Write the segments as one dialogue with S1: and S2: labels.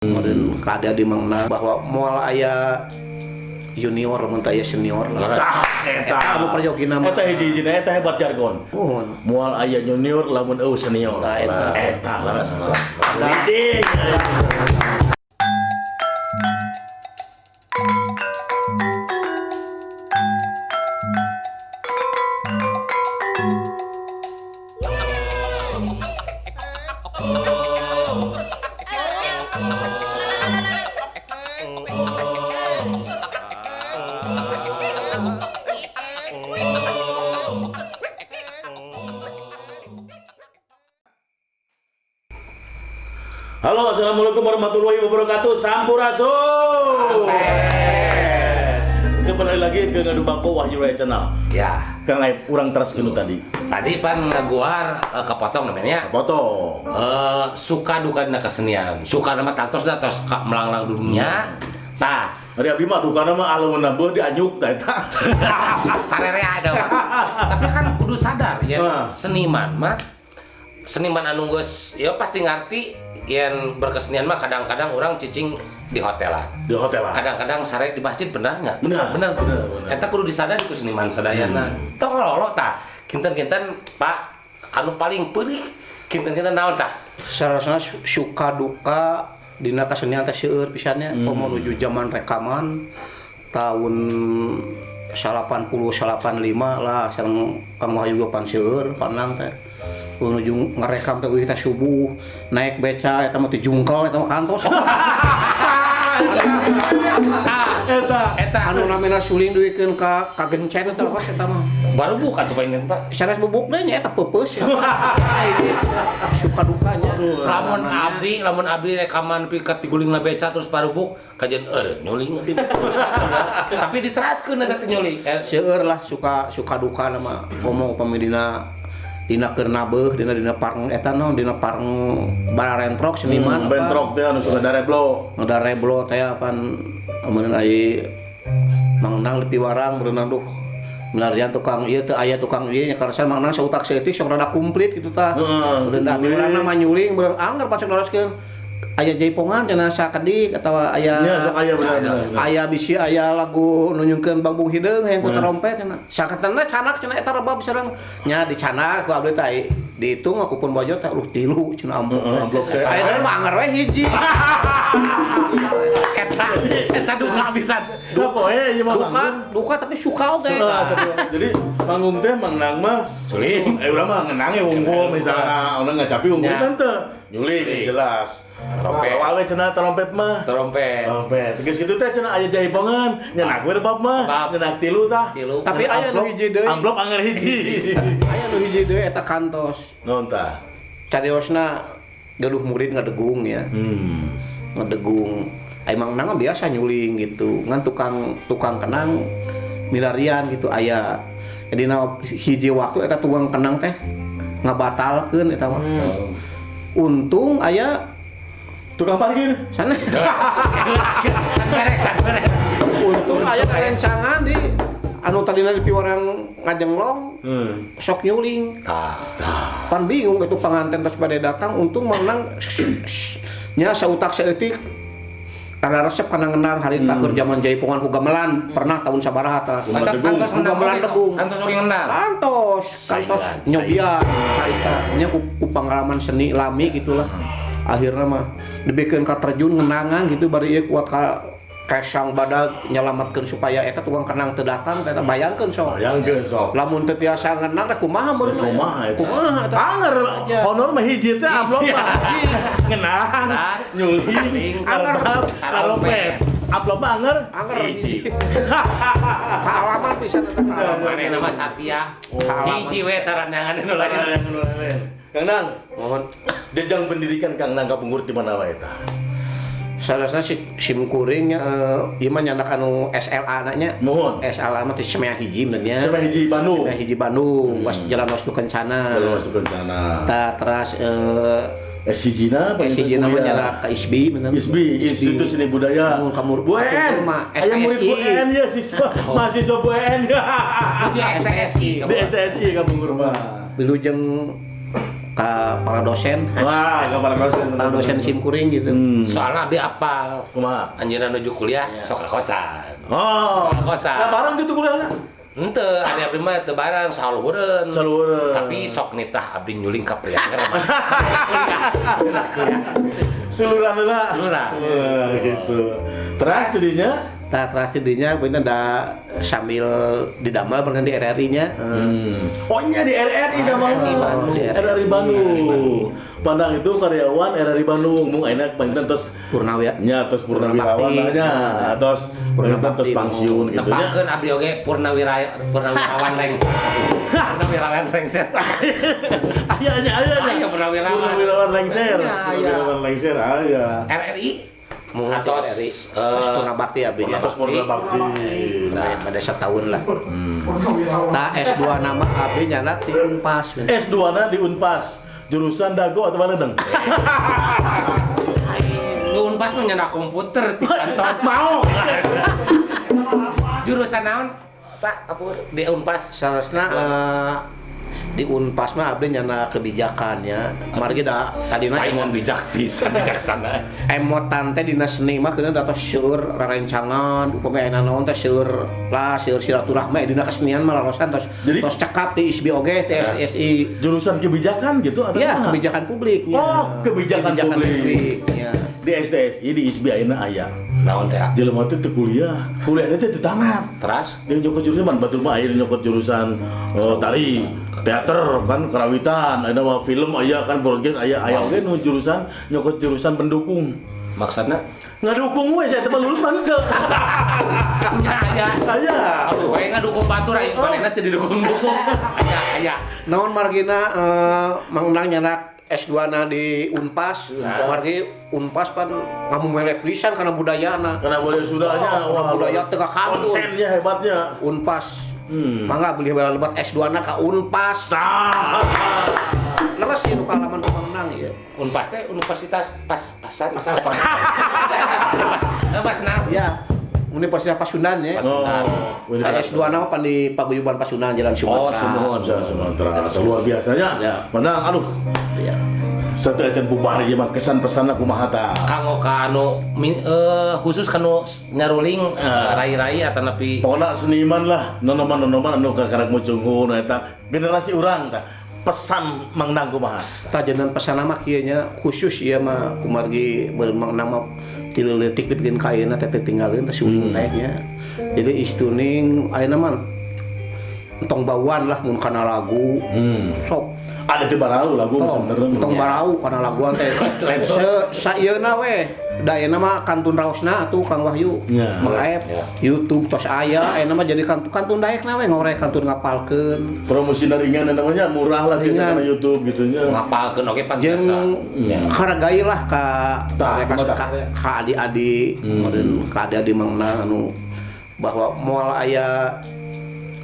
S1: Kemudian keadaan di mangna bahwa moal aya junior mun teu aya senior lah.
S2: Tah, eta.
S1: Eta anu perjogina mah.
S2: Eta hiji-hijina eta hebat jargon.
S1: Mohon.
S2: Moal aya junior lamun eueuh senior.
S1: Nah, eta.
S2: Eta.
S3: Leres, leres.
S2: Leading. Halo, assalamualaikum warahmatullahi wabarakatuh. Sampurasun. Kembali lagi ke Ngadu Bangko Wahyu Raya Channel.
S3: Ya,
S2: Kang Aib, urang teras kenu tadi.
S3: tadi pan ngaguar kepotong namanya.
S2: Potong.
S3: Suka duka dina kesenian. Suka nama tantos dah tos ka melanglang dunia. Tah,
S2: Ari abi mah dukana mah aleuweun beuh dianyuk tah eta.
S3: sarerea ada mah. Tapi kan kudu sadar ya
S2: Ah.
S3: seniman mah seniman anu geus ya pasti ngarti yang berkesenian mah kadang-kadang orang cicing di hotelan.
S2: Di hotel lah.
S3: Kadang-kadang sare di masjid, benar nggak?
S2: Benar.
S3: Benar.
S2: Benar, benar.
S3: Eta kudu disadari ku seniman sadayana. Tong lolo tah. Kinten-kinten Pak anu paling peurih kinten-kinten naon tah?
S1: Sarasana suka duka dina kesenian teh seueur pisannya. Komo menuju zaman rekaman tahun 80 85 lah sareng Kang Wahyu ge pan seueur panang teh menuju ngerekam teh euy teh subuh naik beca eta mah teh jungkel eta mah kantos.
S3: Tah,
S2: Eta.
S3: eta
S1: Anu namina suling duikeun ka gencen eta kos eta mah.
S3: Baru buka tuh paling Pak.
S1: Sanes bubuk deh nya eta peupeus ya. Suka dukanya.
S3: Lamun abdi rekaman piket diguling beca terus parubuk kajian eureun nyuling abdi. Tapi diteraskeun eta teh nyuling.
S1: Seueur lah suka suka duka nama komo upami dina dina keur nabeuh dina dina pareng eta naon dina pareng bararentrok seniman.
S2: Bentrok teh anu suka dareblo.
S1: Ngareblo teh pan amun ai mangnang lebih warang berenang duh melarian tukang ieu teh aya tukang ieu nya karasa mangnang sautak saeutik sok rada komplit gitu tah.
S2: Heeh.
S1: Beunang abdi urang mah nyuling beurang angger pas neraskeun aya jaipongan cenah sakedik atawa aya.
S2: Nya sok aya, bener bener. Bener.
S1: Aya bisi aya lagu nunjungkeun Bangbung Hideung hayang ku trompet cenah. Sakatana canak cenah eta rebab sareng nya dicanak ku abdi teh dihitung aku pun bojo teh lu tilu cenah amplop.
S2: Heeh, amplop teh.
S1: Aya mah angger we hiji.
S3: Eta eta duka pisan.
S2: Sapoe ieu mah
S1: Duka,
S2: manggung.
S1: duka tapi suka oge.
S2: Suka, suka. Jadi manggung teh mangnang mah
S3: Suling.
S2: Urang mah ngenang ya unggul misalnya orang ngacapi unggul
S3: Ya.
S2: kan teu. Nyuling jelas.
S3: Trompet.
S2: Awe cenah trompet mah.
S3: Trompet.
S2: Trompet. Geus kitu teh cenah aya jaipongan, nyenak we rebab mah,
S3: Rebab.
S2: nyenak tilu tah.
S3: Tilu.
S1: Tapi
S2: Nyenak
S1: aya nu
S2: amplop,
S1: hiji deui.
S2: Amplop anger hiji.
S1: Aya nu hiji deui eta kantos.
S2: Naon tah?
S1: Cariosna gaduh murid ngadegung ya. Ngedegung. Emang nang biasa nyuling gitu. Ngan tukang tukang kenang milarian gitu aya. Jadi na hiji waktu eta tukang kenang teh ngabatalkeun eta mah. Untung aya
S2: Tukang parkir.
S1: sana.
S3: Beres, beres.
S1: Untung aya kerencangan di anu tadina di piwarang ngajenglong sok nyuling.
S3: Tah.
S1: Pan bingung itu pengantin terus pada datang, untung menang nya sautak saeutik rada resep kana ngenang harita keur zaman jaipongan ku gamelan pernah tahun sabaraha tah.
S3: Eta kantos
S1: Ku gamelan degung.
S3: Kantos oge ngendang.
S1: Kantos kantos
S3: Sailan,
S1: nyobia nya ku pengalaman seni lami gitulah akhirnya mah dibikeun ka terjun ngenangan gitu bari ieu kuat ka kesang badag nyelamatkeun supaya eta tukang kenang teu datang eta bayangkeun sok.
S2: Bayangkeun sok.
S1: Lamun teu tiasa ngenang teh kumaha meureun?
S2: Kumaha eta?
S1: Kumaha eta?
S2: Anger honor mah hiji teh amplop mah. Ngenang,
S3: Ngenang,
S2: nyuling,
S1: anger,
S2: rebab, trompet. Amplop mah anger
S1: Anger
S2: hiji.
S1: Kaalaman pisan eta kaalaman.
S3: Manehna mah satya. Hiji we taranyangan nu lain.
S2: Lain lain. Kang Nang,
S1: Mohon.
S2: jenjang pendidikan Kang Nang kapungkur di mana wae eta?
S1: Salasna si sim kuring nya ieu mah nyandak anu SLA na nya.
S2: Mohon.
S1: SLA mah ti Semea hiji bener nya.
S2: Semea hiji Bandung.
S1: Semea hiji Bandung, was Jalan Wastu Kencana.
S2: Jalan Wastu Kencana.
S1: Tah teras
S2: SCG na
S1: SCG na mah nyandak ka ISBI bener.
S2: ISBI, Institut Seni Budaya.
S1: Mun kamu
S2: Bu En,
S1: mah
S2: aya murid Bu
S1: STSI.
S2: En ya siswa, mahasiswa Bu En ya.
S3: Di STSI.
S2: Di STSI kapungkur mah.
S1: Wilujeng Ka para dosen.
S2: Wah, ke para dosen.
S1: Para dosen sim kuring gitu.
S3: Soalnya abdi apal.
S2: Kumaha?
S3: Anjeunna nuju kuliah sok ka kosan.
S2: Oh.
S3: Ka kosan.
S2: Nah, bareng gitu kuliahna.
S3: Henteu, ari abdi mah teu bareng, saluhureun.
S2: Saluhureun.
S3: Tapi sok nitah abdi nyuling ka Priangan. Kuliah. Kuliah.
S2: Suluran lah.
S3: Suluran.
S2: Wah, gitu. Terus jadinya.
S1: Tah, teras dinya bener da sambil didamel bener di RRI-nya.
S2: Oh iya, di RRI damel.
S3: RRI Bandung.
S2: RRI Bandung. Pandang itu karyawan RRI Bandung, mung enak panginten terus
S1: Purnawira.
S2: Nya terus purnawirawan
S1: Purnabakti.
S2: lah nya, terus panginten terus
S1: Purnabakti.
S2: pensiun gitu nya.
S3: Nepangkeun abdi oge purnawirawan lengser. Purnawirawan lengser.
S2: Aya nya, aya nya.
S3: Aya purnawirawan.
S2: Purnawirawan lengser.
S3: Iya, aya.
S2: Purnawirawan lengser aya.
S3: RRI
S1: Mun
S3: atos
S1: RRI. Terus Purnabakti abdi nya.
S2: Terus purnabakti.
S1: Nah, pada setahun lah. Nah, S2 nama abdi nyana di Unpas.
S2: S2 na di Unpas. Jurusan dago atau baledeng?
S3: Di Unpas mah nyana komputer di kantor.
S2: Mau.
S3: Jurusan naon? Pak, apa di Unpas?
S1: Salesna di Unpas mah abdi nyana kebijakannya. Margi da tadina
S3: Palingan bijak bisa bijaksana.
S1: Emotan teh dina seni mah keuna da tos seueur rerencangan, upami aya naon teh seueur lah, seueur silaturahmi dina kesenian mah lalosan tos tos cekap di ISBI oge, di SSI.
S2: Jurusan kebijakan gitu atau
S1: Ya,
S2: kumaha?
S1: kebijakan publik. Ya.
S2: Oh, kebijakan publik.
S1: Ya.
S2: Di STSI, di ISBI ayeuna aya.
S3: Naon teh?
S2: Jelema teh teu kuliah, kuliahnya teh teu tamat.
S3: Teras
S2: Dia nyokot jurusan man, batur mah aya nyokot jurusan tari, teater kan, karawitan, ada mah film aya kan, broadcast aya, aya oge nu jurusan nyokot jurusan pendukung.
S3: Maksudna?
S2: Ngadukung we saya teh mah lulus mah henteu.
S3: Nya aya.
S2: Aya.
S3: Aduh, we ngadukung batur aing manehna teu didukung-dukung. Aya, aya.
S1: Naon margina Mang Nang nyanak S2 na di Unpas, margi Unpas pan ngamumele pisan karena budayana.
S2: Karena budaya Sundanya,
S1: Oh, karena budaya teu kakantun.
S2: Konsennya hebatnya.
S1: Unpas. Mangga beli bela lebat S2 na ka Unpas.
S2: Nah.
S1: Leres ieu nu kaalaman ku Mang Nang ieu.
S3: Unpas teh universitas pas-pasan. Pas pas. Pas nah.
S1: Ya, Universitas Pasundan ya.
S3: Pasundan.
S2: Oh,
S1: Nah, S2 na mah pan di Paguyuban Pasundan Jalan Sumatera.
S3: Oh, sumuhun.
S2: Jalan Sumatera. Luar biasanya.
S1: Ya.
S2: Mana aduh,
S1: Ya.
S2: satu acan bubar ieu mah kesan pesanna kumaha tah?
S3: Kanggo ka anu khusus kanu nyaruling rai-rai atau nepi
S2: Pokoknya seniman lah, nonoman-nonoman anu kakarak mucunghun eta generasi urang tah. Pesan Mang Nang kumaha?
S1: Tah, janten pesan mah kieu nya, khusus ieu mah kumargi Mang Nang mah ti leutik dipikeun ka ayeuna teh teu tinggalkeun teh suling teh nya. Jadi istuning ayeuna mah entong bauan lah mun kana lagu. Sok
S2: Ada di barau lagu
S1: tong,
S2: sebenarnya.
S1: entong barau kana laguan teh. Se saieuna we. Da ayeuna mah kantun raosna atuh Kang Wahyu.
S2: Ya.
S1: Mang Aep,
S3: Ya.
S1: YouTube tos aya ayeuna mah jadi kantun kantun daekna we ngorek kantun ngapalkeun.
S2: Promosi ringan namanya murah lah biasa
S1: Ringan.
S2: karena YouTube gitu nya.
S3: Ngapalkeun oge pan
S1: Jeung
S3: biasa. Ya.
S1: hargai lah ka
S2: Tah,
S1: ka,
S2: kumaha
S1: ka, ka adik-adik, kemudian ka adik-adik Mang Nang anu bahwa moal aya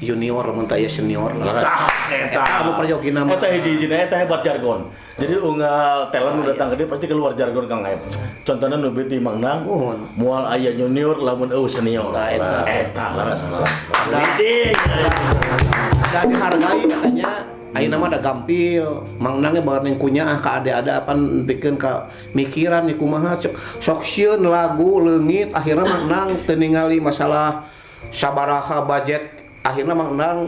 S1: junior mun teu aya senior lah.
S2: Tah, eta.
S1: Eta anu perjogina mah.
S2: Eta hiji-hijina eta hebat jargon. Jadi unggal talent nu datang ke dia pasti keluar jargon Kang Aep. Contohnya nu beti Mang Nang,
S1: Muhun.
S2: moal aya junior lamun eueuh senior.
S1: Nah, eta.
S2: Eta.
S3: Leres, leres.
S2: Leading.
S1: Da dihargai katanya ayeuna mah da gampil. Mang Nang ge banget ning kunyaah ka ade-ade apan pikeun ka mikiran nih kumaha sok sieun lagu leungit, akhirna Mang Nang teu ningali masalah sabaraha budget, akhirna Mang Nang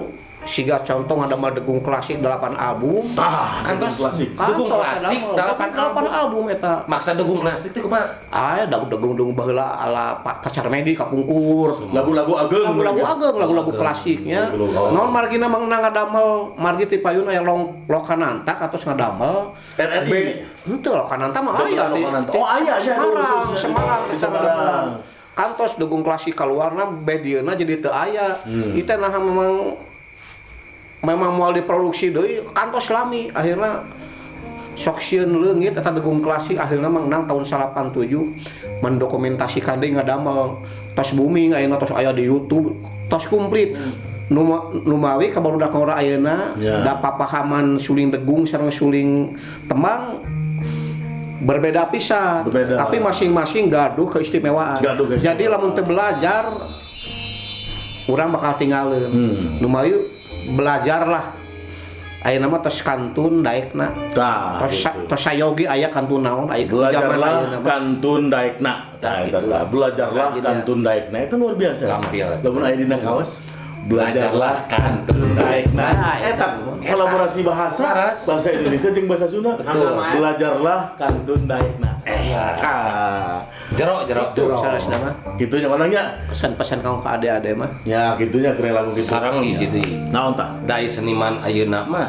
S1: siga contoh ngadamel degung klasik 8 album.
S2: Tah,
S3: Kantos
S2: klasik.
S3: Degung
S1: Kantos
S3: klasik
S1: ngadamel.
S3: 8
S1: 8
S3: album.
S1: Album eta.
S3: Maksa degung klasik teh kumaha?
S1: Aya degung-degung baheula ala Pak Kacarmedi kapungkur.
S2: Lagu-lagu ageng.
S1: Lagu-lagu ageng, lagu-lagu
S3: Ageng.
S1: klasiknya.
S2: Lagu-lagu.
S1: Naon margina Mang Nang ngadamel, margi ti payun aya long Lokananta atos ngadamel.
S2: RRI.
S1: B henteu, Lokananta mah
S2: Degung
S1: aya di
S2: Lokananta. Oh, aya, aya,
S1: Semarang,
S2: khusus.
S1: Semarang,
S2: Di Semarang.
S1: Kantos degung klasik kaluarna beh dieuna jadi teu aya. Ieu teh nah memang memang moal diproduksi deui kantos lami, akhirna sok sieun leungit eta degung klasik. Akhirna Mang Nang tahun 87 mendokumentasikan deui, ngadamel, tos booming ayeuna, tos aya di YouTube tos komplit. Numawi ka barudak ngora ayeuna da papahaman suling degung sareng suling tembang berbeda pisan.
S2: Berbeda.
S1: Tapi masing-masing gaduh keistimewaan.
S2: Gaduh keistimewaan.
S1: Jadi lamun teu belajar urang bakal tinggalin. Numawi belajarlah. Ayeuna mah tos kantun daekna.
S2: Tah,
S1: Tos
S2: gitu.
S1: tos sayogi aya kantun naon aya zaman
S2: Belajarlah
S1: ayeuna mah.
S2: kantun daekna. Tah eta tah. Belajarlah
S1: Rajin, ya.
S2: kantun daekna itu luar biasa.
S3: Gampil.
S2: Lamun aya dina kaos belajarlah kantun daekna.
S1: Nah,
S2: Eta kolaborasi bahasa,
S3: Laras.
S2: bahasa Indonesia jeung bahasa Sunda.
S3: Betul.
S2: Belajarlah kantun daekna.
S3: Iya.
S2: Eta.
S3: Jero, jero.
S2: Jero.
S1: Salah mah.
S2: Kitu nya manangnya.
S1: Pesan-pesan kamu ke ade-ade mah.
S2: Ya, kitunya keren lagu gitu.
S3: Sarang hiji deui.
S2: Naon tah?
S3: Dai seniman ayeuna mah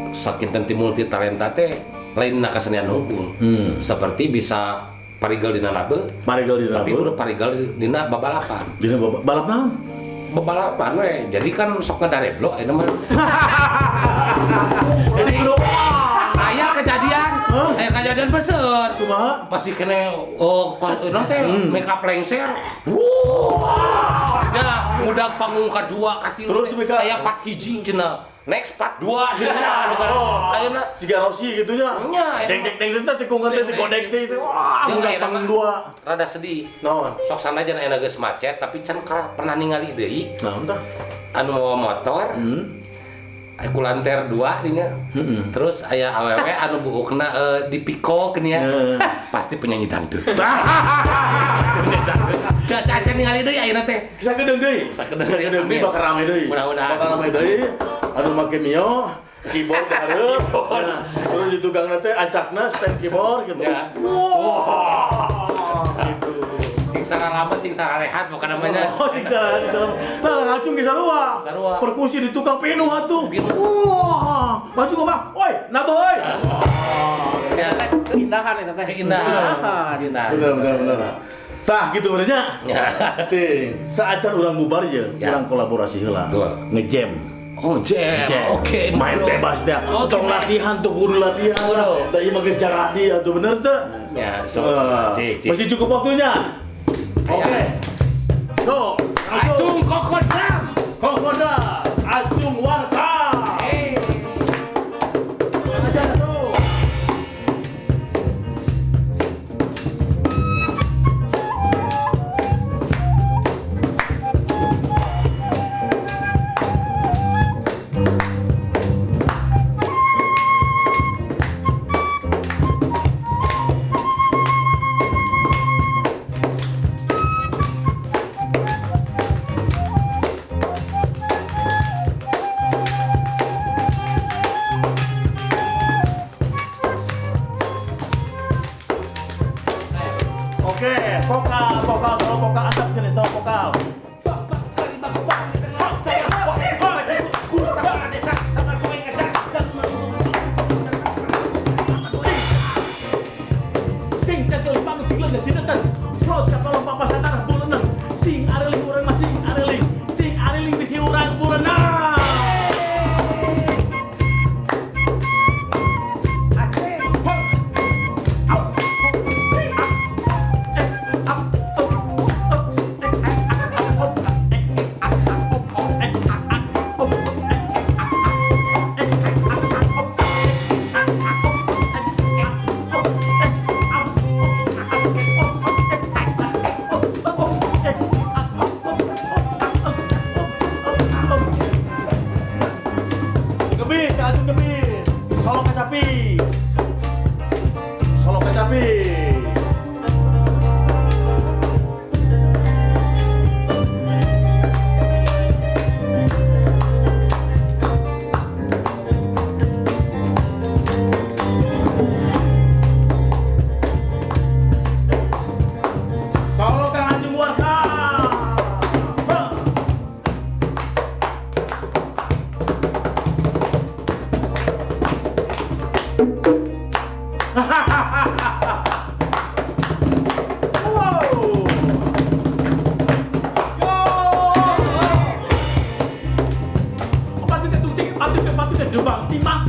S3: sakinten ti multi talenta teh lain na kesenian hungkul. Seperti bisa parigel dina nabe,
S2: Parigel dina
S3: tapi
S2: nabe.
S3: udah parigel dina babalapan.
S2: Dina balap naon?
S3: Babalapan we. Jadi kan sok ngadareblo ayeuna mah.
S2: Jadi kudu
S3: Aya kejadian, aya kejadian besar.
S2: kumaha?
S3: Masih kena oh naon teh make up lengser. Wah. Ya, udah panggung kedua katilu.
S2: Terus
S3: teh.
S2: make up.
S3: Aya part hiji cenah. Next part 2 cenah.
S2: Oh.
S3: Ayeuna
S2: Siga Rossi gitu nya.
S3: Nya, eta
S2: Deng deng deng deng teh tikungan teh
S3: Deng, deng.
S2: digodek teh itu. Wah,
S3: Jeung
S2: udah
S3: ayeuna
S2: panggung
S3: mah
S2: dua.
S3: Rada sedih.
S2: Naon?
S3: Sok sanajan ayeuna geus macet tapi can pernah ningali deui
S2: Naon tah?
S3: anu mawa motor. Aya kulanter dua dinya. Terus aya awewe anu buukna di piko nya. Pasti penyanyi dangdut. Caca ningali deui ayeuna teh.
S2: Sakedeung deui.
S3: Sakedeung deui,
S2: Sakedeung deui
S3: amin.
S2: bakal rame deui.
S3: Mudah-mudahan.
S2: Bakal rame deui. Anu make Mio, keyboard hareup. Nah, terus di tukangna teh ancakna stand keyboard gitu.
S3: Ya.
S2: Wah, gitu.
S3: Sing lama sing rehat bukan namanya.
S2: Oh, sing salah, sing salah. Tah ngacung ge sarua.
S3: Sarua.
S2: Perkusi di tukang pinuh atuh.
S3: Pinuh.
S2: Wah, maju kumaha? Oi, nabah euy.
S3: Ya,
S1: Keindahan eta teh.
S3: keindahan. Keindahan.
S2: Bener bener bener. Tah gitu benernya.
S3: Ya.
S2: Ting, saacan urang bubar ye,
S3: Ya.
S2: urang kolaborasi heula.
S3: Betul.
S2: Ngejam.
S3: Oh, jam.
S2: Ngejam.
S3: Oke,
S2: main
S3: bro.
S2: bebas deh.
S3: Oke.
S2: Tong latihan tuh kudu latihan.
S3: Kudu.
S2: Da ieu mah geus jaradi atuh bener teu?
S3: Ya, so.
S2: Eh,
S3: Cik, cik.
S2: Masih cukup waktunya. Oke. So,
S3: Acung kokodam.
S2: Kokoda, Acung Warka.
S3: Eh.
S2: Aja tuh. Oke, vokal, vokal, solo vokal, asap sini solo vokal. Sing cacil pang sing leungeun sineuten. Pros kapalong papasan tanah buleuneng. Sing areling urang mah sing areling. Sing areling bisi urang buleunang. Gebis, Acung gebis. Solo kacapi. Solo kacapi. Solo Kang Acung Warka. Hah. Wow. Yo. Patungnya tung ting, patungnya patungnya debang timang.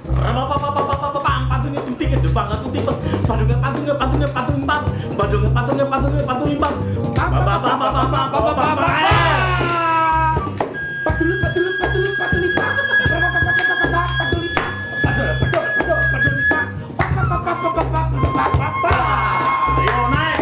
S2: Rapapapapapapapang, patungnya tung ting debang tung ting. Patungnya patungnya patungnya patung bang. Patungnya patungnya patungnya patung bang. Papapapapapapapapa.
S1: Patulu patulu patulu patuli pak. Patuli pak. Patulu patulu patulu patuli pak. Pak pak pak pak pak pak pak pak pak.
S2: Ayo naik.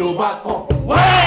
S3: Baju bako. Wah.